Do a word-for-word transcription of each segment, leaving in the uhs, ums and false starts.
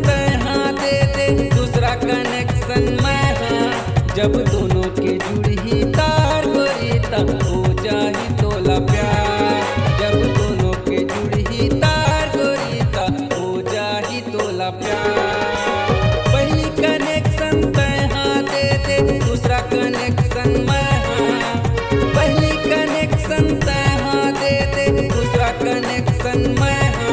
तैं हा दे दे, दूसरा कनेक्शन मैं हा। जब दोनों के जुड़ही तार गोरी, तब हो जाही तोला प्यार। जब दोनों के जुड़ही तार गोरी, तब हो जाही तोला प्यार। पहली कनेक्शन तैं हा दे दे, दूसरा कनेक्शन मैं हा। पहली कनेक्शन तैं हा दे दे, दूसरा कनेक्शन मैं हा।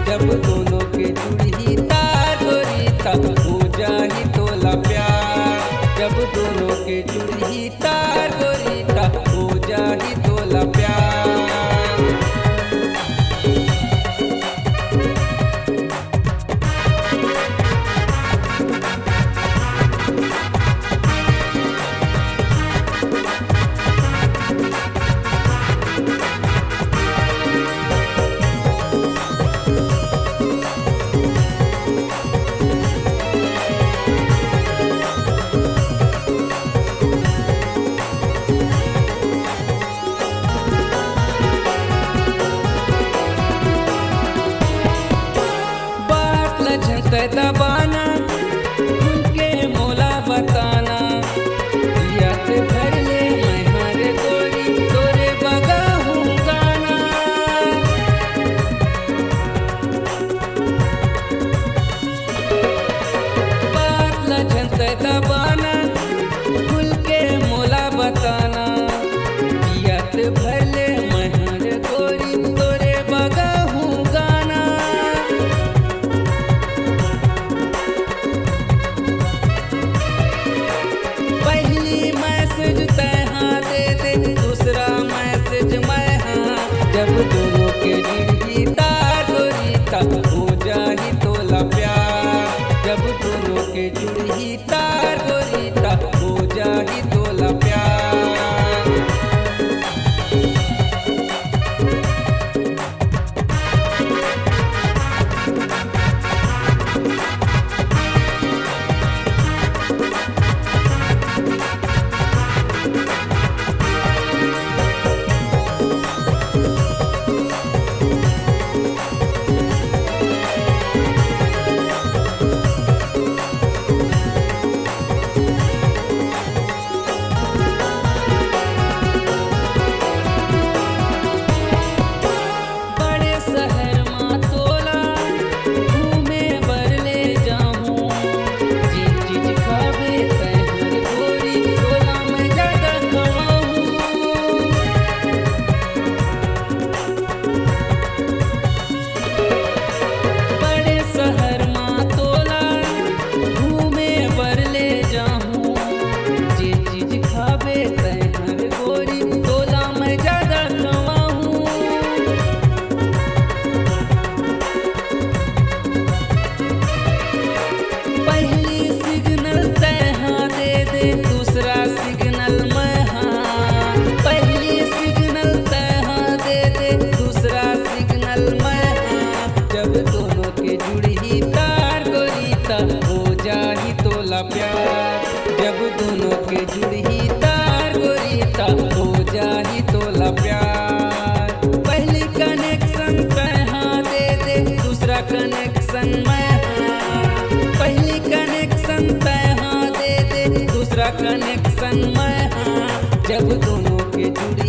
जब दोनों के जुड़ही तार गोरी, तब हो जाही तोला प्यार। जब दोनों के जुड़ही तार गोरी, तब हो जाही तोला प्यार। बात ल झन तैं दबाना, खुल के मोला बताना। जियत भर ले मैं हर गोरी, तोरे बगा हूँ गाना। बात ल झन तैं दबाना, खुल के मोला बताना। जियत भर ले मैं हर गोरी, तोरे बगा हूँ गाना। पहली मैसेज तैं हा दे दे, दूसरा मैसेज मैं हा। जब दोनों के जुड़ही तार गोरी, तब हो जाही तोला प्यार। जब दोनों के जुड़ही तार गोरी, तब हो जाही तोला प्यार। बड़े शहर मा तोला घूमे बर ले जाहूँ। जे चीज खाबे तैं हर गोरी, तोला मैं जादा खवाहूँ। बड़े शहर मा तोला घूमे बर ले जाहूँ। जे चीज खाबे तैं हर गोरी, तोला मैं जादा खवाहूँ। पहली सिग्नल तैं हा दे दे, दूसरा सिग्नल मैं हा। पहली सिग्नल तैं हा दे दे, दूसरा सिग्नल मैं हा। जब दोनों के जुड़ही तार गोरी, तब हो जाही तोला प्यार। जब दोनों के जुड़ही तार गोरी, तब हो जाही तोला प्यार। पहली कनेक्शन तैं हा दे दे, दूसरा कनेक्शन मैं हा। पहली कनेक्शन तैं हा दे दे, दूसरा कनेक्शन मैं हा। जब दोनों के जुड़ही